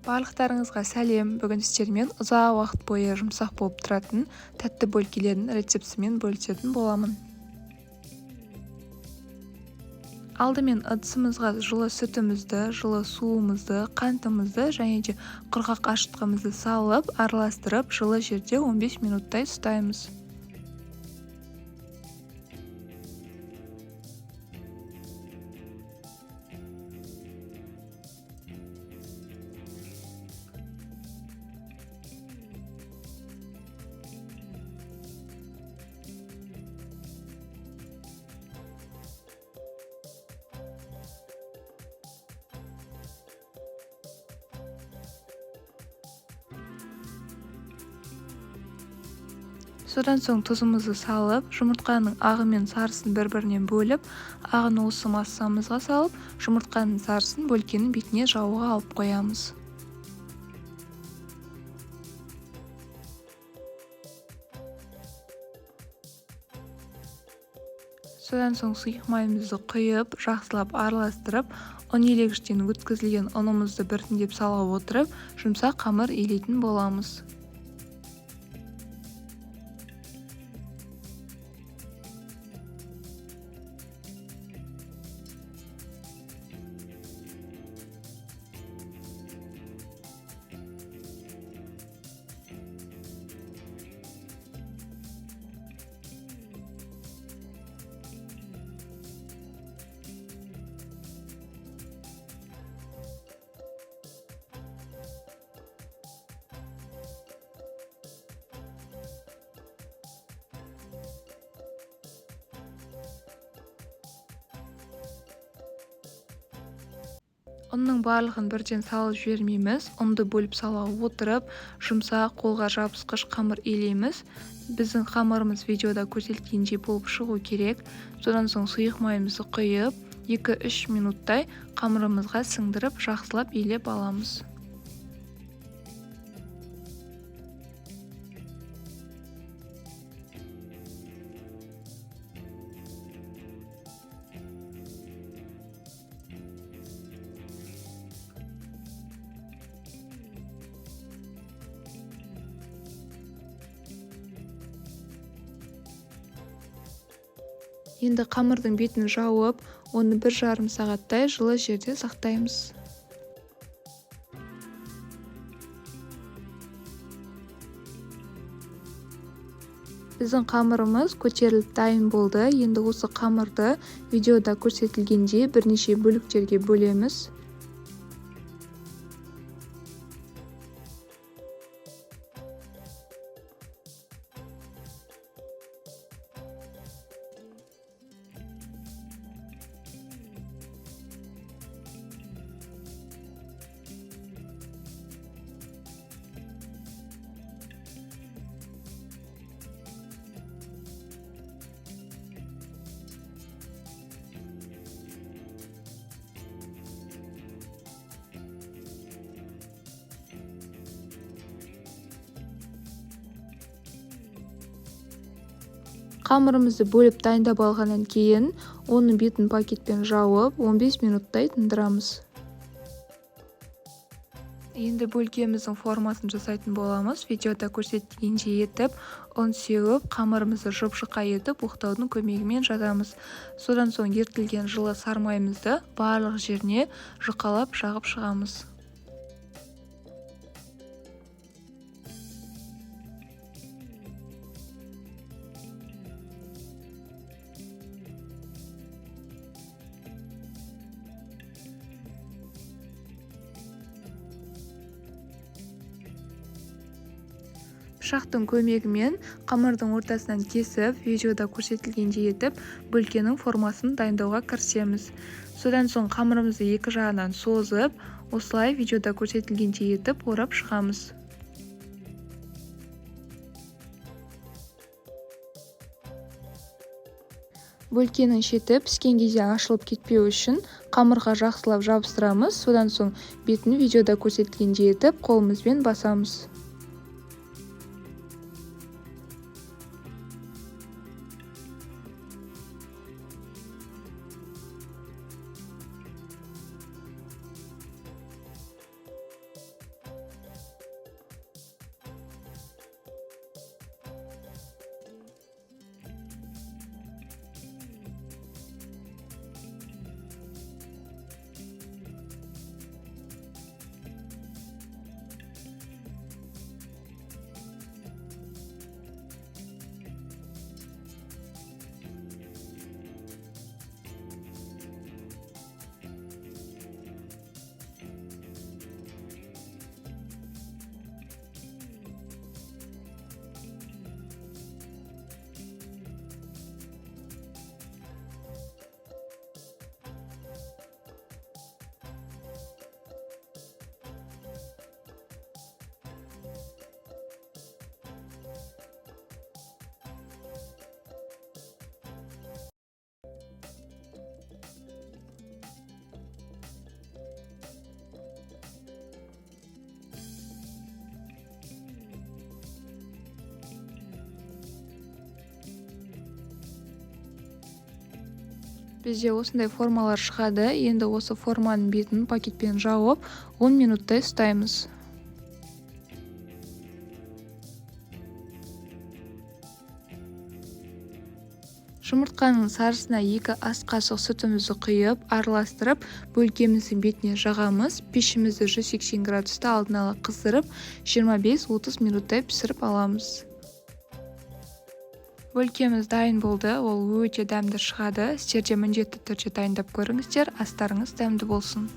Барлықтарыңызға сәлем. Бүгін сіздермен ұзақ уақыт бойы жұмсақ болып тұратын тәтті бөлкелердің рецептімен бөлісетін боламын. Алдымен ыдысымызға жылы сүтімізді, жылы суымызды, қантымызды және де құрғақ ашытқымызды салып, араластырып, жылы жерде 15 минуттай ұстаймыз. Содан соң тұзымызды салып, жұмыртқаның ағы мен сарысын бір-бірінен бөліп, ағын осы массамызға салып, жұмыртқаның сарысын бөлкенің бетіне жабуға алып қоямыз. Содан соң сұйық майымызды құйып, жақсылап араластырып, ұн елегіштен өткізілген ұнымызды біртіндеп сала отырып, жұмсақ қамыр илейтін боламыз. Ұнның барлығын бірден салып жібермейміз. Ұнды бөліп сала отырып, жұмсақ, қолға жабысқыш қамыр илейміз. Біздің қамырымыз видеода көрсетілгендей болып шығу керек. Содан соң сұйық майымызды құйып, 2-3 минуттай қамырымызға сіңдіріп, жақсылап илеп аламыз. Енді қамырдың бетін жауып, оны 1,5 сағаттай жылы жерде сақтаймыз. Біздің қамырымыз көтеріліп дайын болды. Енді осы қамырды видеода көрсетілгендей бірнеше бөліктерге бөлеміз. Қамырымызды бөліп дайындап алғаннан кейін, оның бетін пакетпен жауып, 15 минуттай тындырамыз. Енді бөлкеміздің формасын жасайтын боламыз. Видеода көрсеткендей етіп, ұн сеуіп, қамырымызды жұп-жұқа етіп, оқтаудың көмегімен жазамыз. Содан соң ерітілген жылы сармайымызды барлық жеріне жұқалап жағып шығамыз. Пышақтың көмегімен қамырдың ортасынан кесіп, видеода көрсетілгендей етіп, бөлкенің формасын дайындауға кірісеміз. Содан соң қамырымызды екі жағынан созып, осылай видеода көрсетілгендей етіп орап шығамыз. Бөлкенің шеті піскен кезде ашылып кетпеу үшін қамырға жақсылап жабыстырамыз. Содан соң бетін видеода көрсетілгендей етіп қолымызбен басамыз. Бізде осындай формалар шығады. Енді осы форманың бетін пакетпен жауып, 10 минуттай ұстаймыз. Жұмыртқаның сарысына 2 ас қасық сүтімізді құйып, араластырып, бөлкеміздің бетіне жағамыз. Пешімізді 180 градуста алдын ала қыздырып, 25-30 минуттай пісіріп аламыз. Бөлкеміз дайын болды, ол өте дәмді шығады. Сіздер де міндетті түрде дайындап көріңіздер, астарыңыз дәмді болсын.